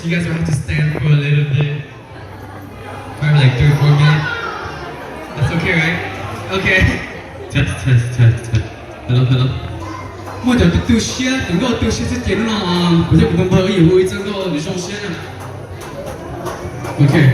You guys will have to stand for a little bit. Probably like three, four minutes. That's okay, right? Okay. Test, test, test, test. Hello, hello. Muaj cov tu siab, tus nkauj tu siab xwb ces hnub no kuv thiab kuv tus npawg wb yuav hu ib txoj nkauj zoo siab na. Okay.